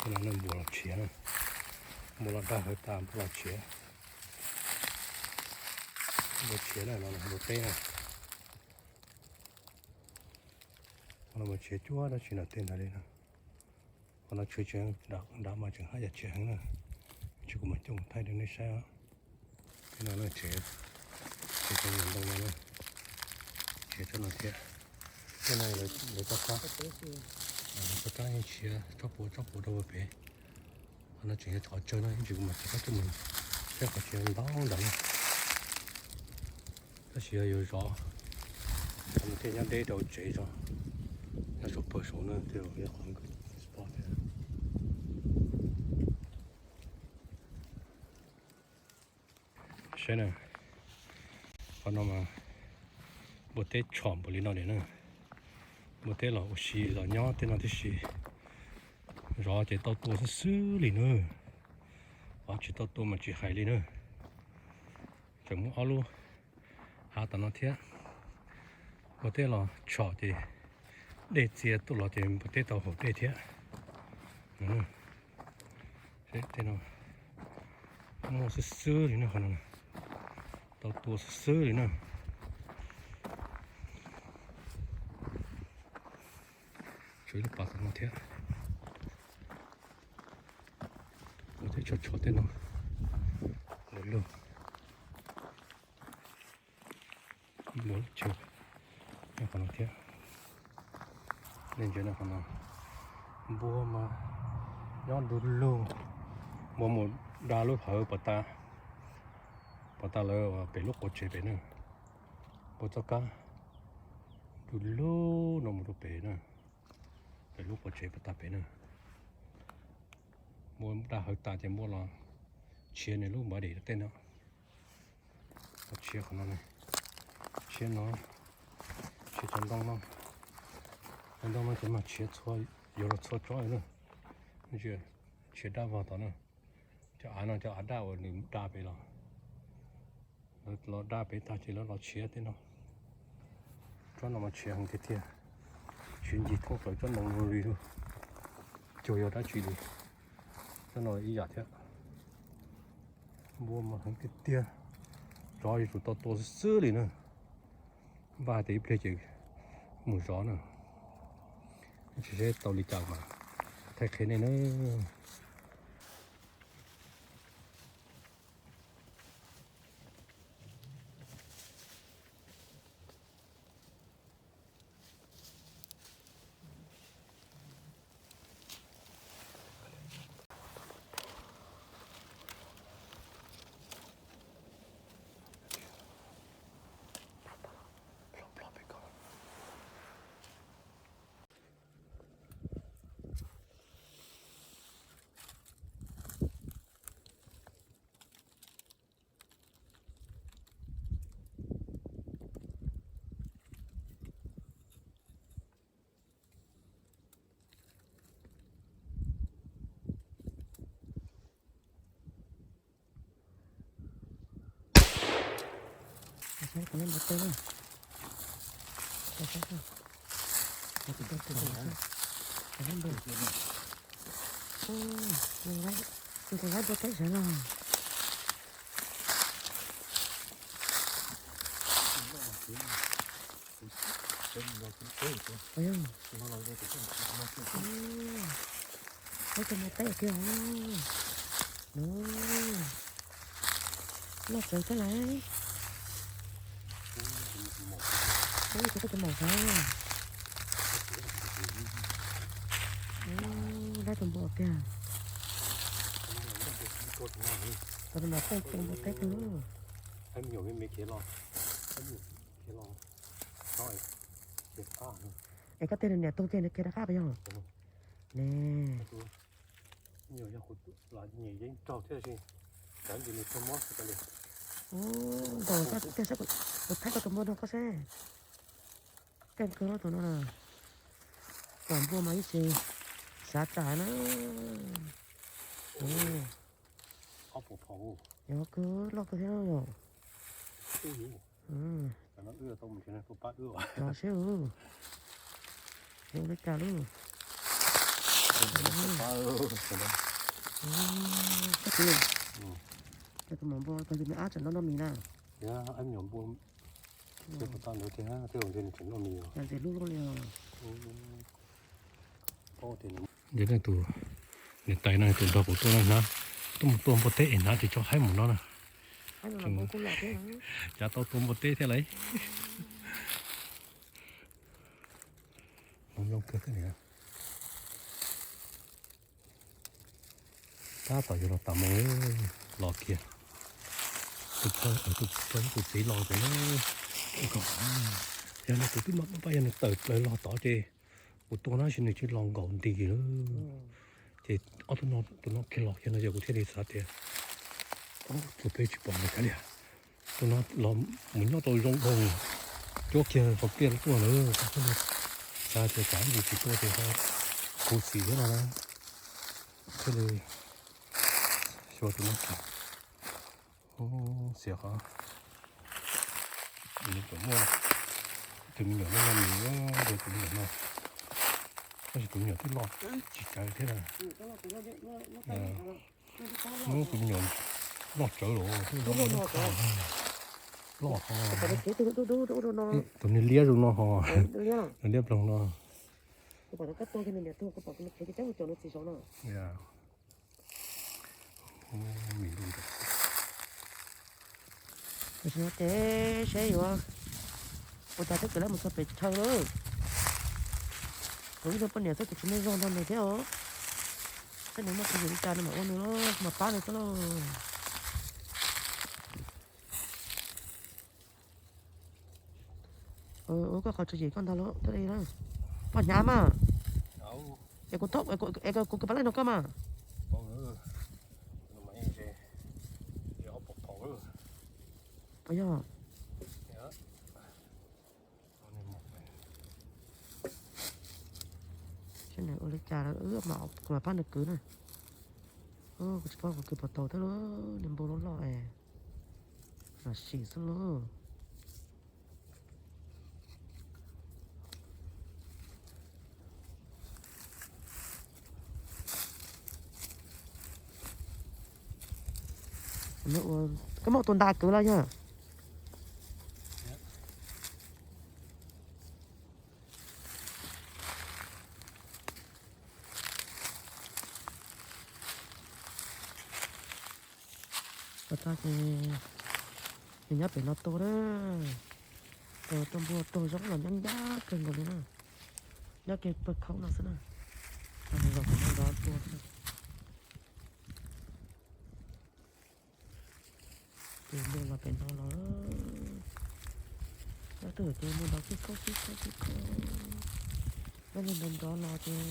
Npua los tshiav na, npua los dag hawv tas npua los tshiav. Npua tshiav na, no npua teb na. Qhov no mas tshiav cuab dab tsi nram tej ntawd li no. Qhov no tshiav tseem nram mas tseem haj yam tshiav heev na. Tsis kuv mam coj mus thaij rau nej saib. Tej no na, tshiav, tshiav tsob ntoo no na, tshiav tsob no thiab. Tej no lawv txoj kab, txoj kab yeej tshiav tsob puav tsob puav rau pem. Qhov no tseem yog qhov tsawg no, ib ntsis kuv mam rov qab coj mus saib qhov tshiav ntau ntawd na. Tab sis yog yuav zov, qhov no thiaj nyob deb rau tsev zog, nyob saum pawg saud na thiaj yog qhov good spot thiab. Saib na, qhov no mas npua teb tshom npaum li no lawm na. Npua teb los ua si los nyob tej no tib si. Zov ces tau tua xwb xwb li na. Qhov tsis tau tua mas tsis hais li na. Tseem muaj ob lub hav tom no thiab. Npua teb los tshom ces dej txia tuaj los ces npua teb tau haus dej thiab. Tej no muaj xwb xwb li na, qhov no tau tua xwb xwb li na. Tshuav ib lub pas tom no thiab. Ua teb tshov tshov tej no, lawv lug npua lub chaw, qhov no thiab. Nej ntsia qhov no, npua mas nyob du lug, npua mus da lub hawv puas tas, puas tas lawv pem lub quav tsev pem na. Npua txoj kab du lug no mus rau pem na, pem lub quav tsev puas tas pem na. Npua da hawv tas ces npua los tshiav nws lub npav dim tej no. Tshiav qhov no, tshiav no, tshiav cov ntoo no. Cov ntoo no ces mas tshiav txhua, yuav los txhua tsob na. Tshiav daj vog tom na. Cov av no cov av daj uas nws da pem los, lawv los da pem tag ces lawv los tshiav tej no. Tsob no mas tshiav heev tiag tiag, tshiav ncig thoob plaws tsob ntoo no li lawm. Cuag yog dab tsi li, tsob no ib yam thiab. Npua mas heev tiag tiag, zov yuav tsum tau tua xwb xwb li na. Npaj hais tias ib pliag ces mus zov na. Tsis seb tau li cas mas thaij qhia nej na. Nws kuj laib npua teb sawv los. Laib tus npua teb kiag. Noj txawv thiab lauj. Ub, tus koj tus maum xwb. Laib tus npua kiag. Tus npua teb, tus npua teb kiag lauj. Es koj tej niam tug kiag nws kiag rov qab puas yog? Ne. Ntaus kiag sab kuv thaij koj tus npua no koj seb. Keej kawg tus no na. Tom npua mas ib txhis xav tsam na. Yog kawg loj kawg thiab yom. Los seb, zoo li cas lub. Tus mos npua tag tus me ab tseem noj noj mis na. Ab me nyuam npua, thiab puas tau ntawd thiab, thiab ua ntshe nws tseem noj mis os. Ntxim hlub li os. Ces tus niam tais no tus nrog kuv tuaj no hnav, tuaj mus tua npua teb es hnav tsis tso haib mus no na. Cav tau tua npua teb thiab lauj. Mloog kawg thiab niam. Tab tom yuav los tas mus los kiag. Tus pog, tus pog tus txiv los ces, yog nws tus twb maj maj pab yog nws tawm plaws los tod ces kuv tua no sis nws tsis los nkaum nti lawm. Ces ob tug no, tus no kiag los kiag no ces kuv thiaj li xav tias, tus peb tsis pom nws kav liam. Tus no los mus nyob tau zoo dhau, cuab kiag tau pliaj tuaj lawm, xav tias tsam ib ntsis tsis tuaj ces ho khuv xim thiab no na. Thiaj li xyuas tus no kiag. Xiam qhov nws tseem muaj tus me nyuam no noj mis rau tus me nyuam no, tab sis tus me nyuam twb loj tsis tsawg thiab na. Tus me nyuam loj tsawv los twb loj, loj ho. Tus niag liab zoo no ho, liab ploog no. Tam sim no ces seb yuav ua cas thiab, kwv lawv mus txog pem chaw lawm. Kuv ib tug poj niam xwb kuv tsis muaj zog nrog nws thiab os. Seb nws muaj tswv yim li cas nws mam ua nws los mas pab nws xwb lauj. Ua koj qhov tswv yim koj ntag lauj, thiaj li poj hnyav mas. Es kuv, es kuv kwv pab laij nrog koj mas. Puas yog? Seb nws ua li cas lawm, kuv mam pab nws kwv na. Kuv tsis paub kuv kwv puas tau thiab lauj, niag npua loj loj es los sim xwb lauj. Koj muab tua nta kwv los yog? Tau ces nws nyob pem no tua na. Tua, tua npua tua zaub los nyob ncaj kawg nkaus li na. Nyob kiag pawg khaub no xwb na. Nws zov, nws zov tua xwb. Ces npua los pem no los, ob tug ces mus nrov kib khaub kib khaub kib khaub. Nyob li nrov nrov los ces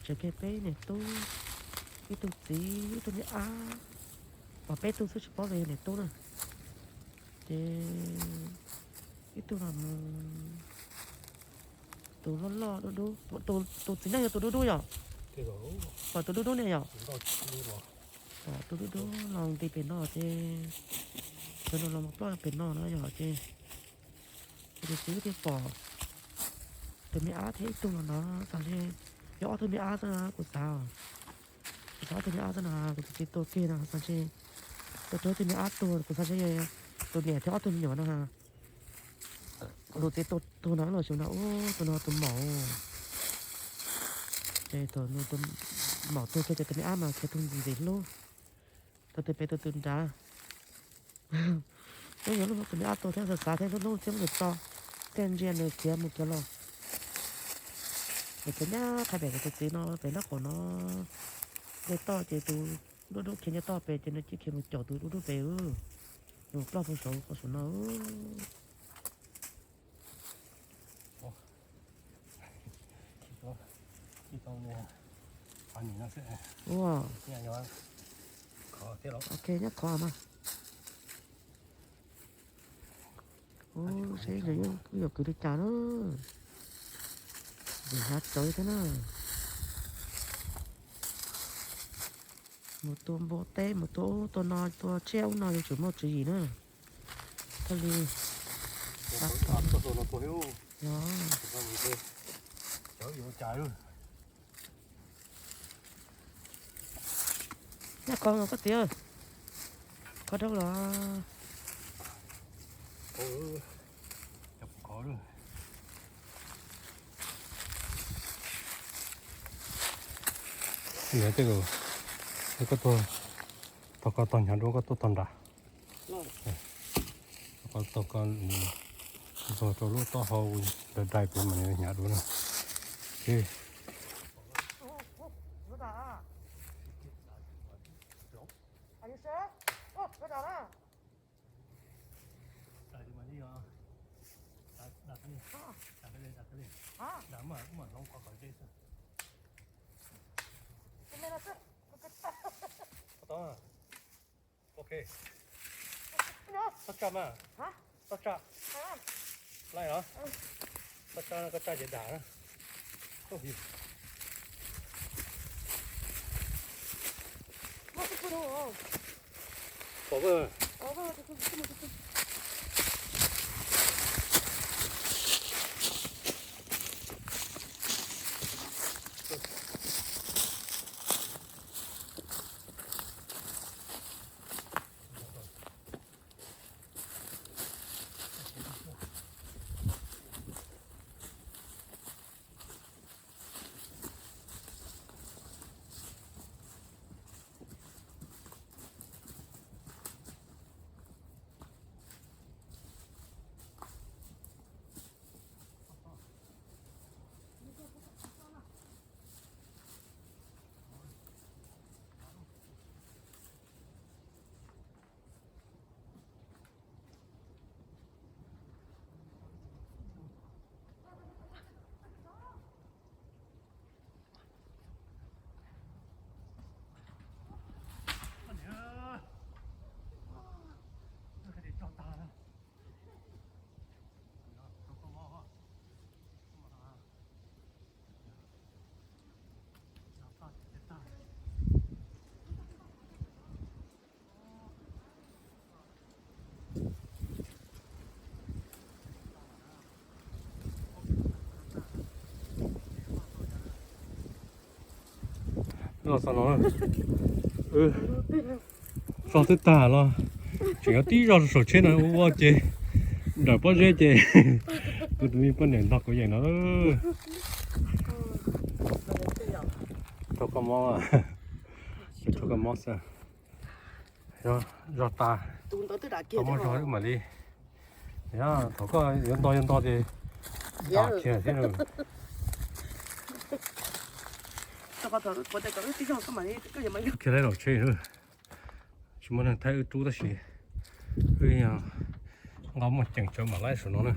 tseem kiag peb niam tub, ib tug txiv, ib tug niam ab, pom peb tug xwb tsis paub tias yog niam tub na. Ces ib tug los mus, tus loj loj dub dub, tus txiv neej yog tus dub dub yom? Pom tus dub dub ne yom? Pom tus dub dub los nti pem no ces, cov no los mus ploj pem no na yom ces, ces tus txiv thiaj pom tus me ab thiab ib tug los no, xav ntshe yog ob tug me ab xwb na kuv xav. Kuv xav ob tug me ab xwb na, kuv tsis tua kiag no xav ntshe tua rau ob tug me ab tuag, kuv xav ntshe tus niam thiab ob tug me nyuam no. Tus txiv tuag no los xyov no, ub, tus no tus maum. Ces thaum nws tus maum tuag kiag ces tus me ab mas khiav tus ntxim ntxim hlub, tus twg pem tus twg nrad. Twb yog lub tus me ab tuag thiab xav xav thiab hlub hlub thiab muab nws tso, thiaj ntsia nws khiav mus khiav los. Nws khiav nyab qhab pem kuv tus txiv no pem nraub qaum no, nce toj ces tus dub dub khiav nce toj pem ces nws cia khiav mus caum tus dub dub pem. Nws ploj puag saud qhov saum no. Ua, ok, nyob qhov mas. Ub, seb nws yuav kwv li cas na. Nws hnav tsawv thiab na. Mus tua npua teb, mus tua ub tua no, tua tsiaj ub no yuav tsum muaj tswv yim na. Thiaj li, yog, Nyob koj koj tias koj rau los. Niam tej zaum koj tuaj, thaum koj tog hnyav dua koj tuaj tog nrad, koj tog koj ntxuag rau lub taub hau dai dai pem mas nws hnyav dua na. Ok. Txhob tsa mas. Txhob tsa. Laij los. Txhob tsa no, koj tsa ces dam na. Pom. Los xav no, zog twb tag los tseem yuav tib zog saum tsheb no ua ces nram pob zeb ces kuv tus me poj niam nrog kuv yeem no. Rau koj mob, rau koj mob xwb. Zog tas, koj mob zog wb mam li. Thaum koj yuav nto yuav nto ces dam kiag thiab. Kiag laib los tsheb, tsis muaj neeg thaij wb rub tab sis wb nqa muaj ceem tsawv mam laib saum no na.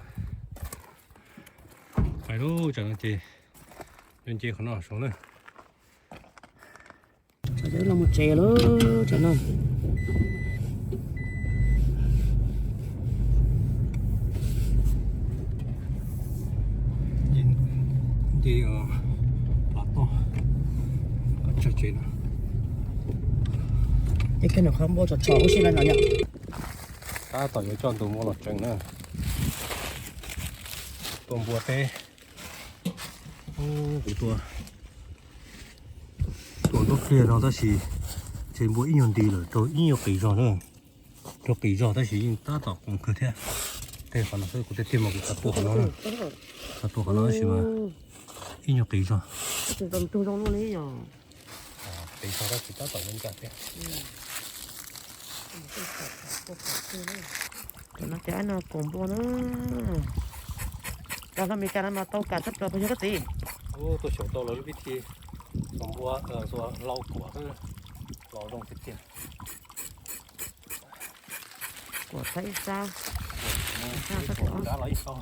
Pais lub tsam no ces yuav nce qhov no saud na. Los mus tsev lawm tsam no. Nce plav toj, koj tsawg tsev no. Ces kiag nws qhov npua tsom tsom ub si no no yom. Tab tom yuav coj ntu npua los tseem na. Tua npua teb. Kuv tua, tua nruab pliag no tab sis tsev npua ib nyuag nti lawm, raug ib nyuag qis zog na. Raug qis zog tab sis yeej tab tom qoom kawg thiab. Tej qhov no xwb kuv tej tiag mas kuv xav tua qhov no, xav tua qhov no tab sis mas ib nyuag qis zog. Qis zog tab sis tab tom zoo nkauj thiab. Cov no ces no koom npua na. Cov hlo Meskas no mas tau kam tshaj plaws puas yog koj txiv? Tuaj xyaum tau lawv lub vib thi, koom npua, hlau kuam los zoo tiag tiag. Kuam txhab ib sab, sab txhab ob.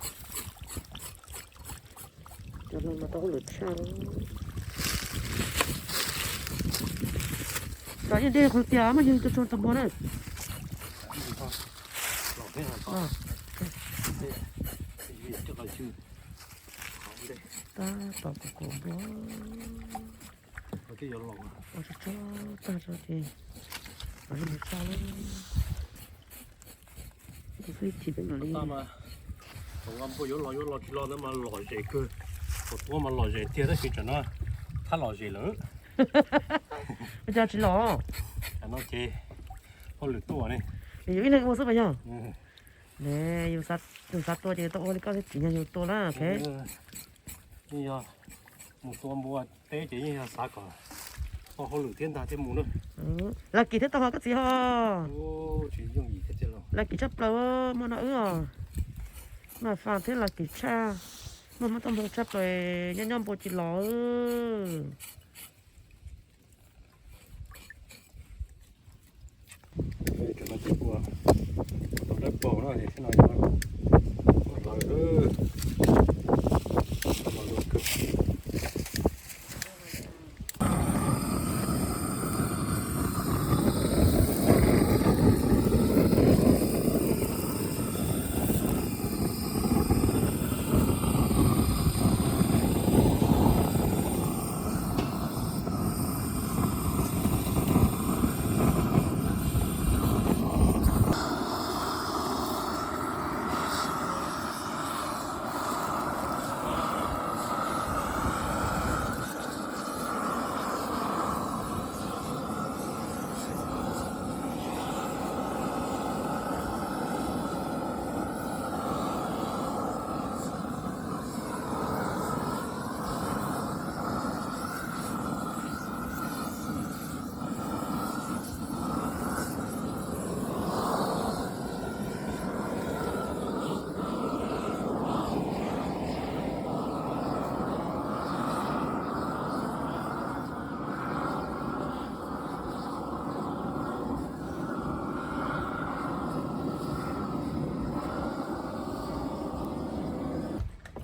Cov no mas tau lawm tshaj. Cov yeej dej qhov tias mas yog tus tso tus npua na. Tab tom kuv kuv npua. Ua tso tso tag tso ces, ua li mus tso lawm. Tus xwb chim peb mam li. Thaum npua yuav los yuav los tsis los ntawd mas lom zem kawg. Thaum tuav mas lom zem tiag tab sis tsam no thab lom zem lawm. Ua cas tsis los? Cov no ces hauj lwm tuaj ne. Yus ib leeg ua xwb pas yog? Ne, yus xav tua ces yus tau ua li koj thiab, tsis yog yus tua na. Yeej yog mus tua npua teb ces yeej yog xav kom tau hauj lwm thiab ntag thiaj mus na. Laj Kim thiab tau ho koj txiv ho. Laj Kim tshaj plaws, muaj no wb os. Mas Fas thiab Laj Kim tshaj, muaj muaj tau npua tshaj plaws, nyob nyob npua tsis los. Cov no ces ua tau dawb paug no ces thiab no yog ua lawv los lus kawg.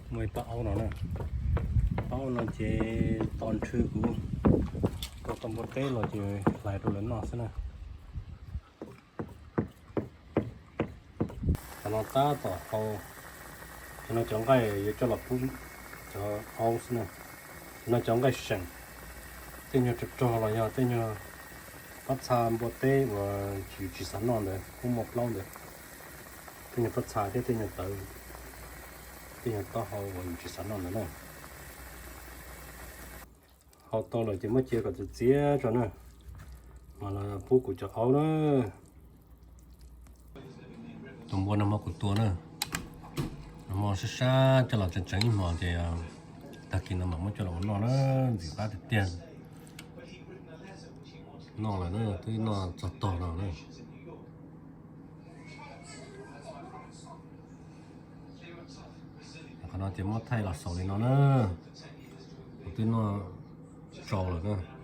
Muaj ib pab aub no na, pab aub no ces tos nrhw kuv tua tau npua teb los ces hlais rau lawv noj xwb na. Cov no tab tom hau, cov no cov nqaij yuav coj los pub cov aub xwb na. Cov no cov nqaij seem, tej nyuag rog rog los yog tej nyuag pob txha npua teb uas yus tsis xav noj ntawd, kuj muaj plaub ntawd. Tej nyuag pob txha thiab tej nyuag tawv, tej nyuag taub hau uas yus tsis xav noj ntawd na. Hau tau lawm ces muab cia kom txias txias tso na, mas los pub kuv cov aub na. Tus npua no mas kuv tua na, nag hmo sab sab coj los tseev tseev ib hmos ces tag kis no mam muab coj los ua noj na, ntxim qab tiag tiag. Noj lawm na, twb noj txog tog no na. Qhov no ces muab thaij los xaus li no na, kuv twb noj tsau lawm na.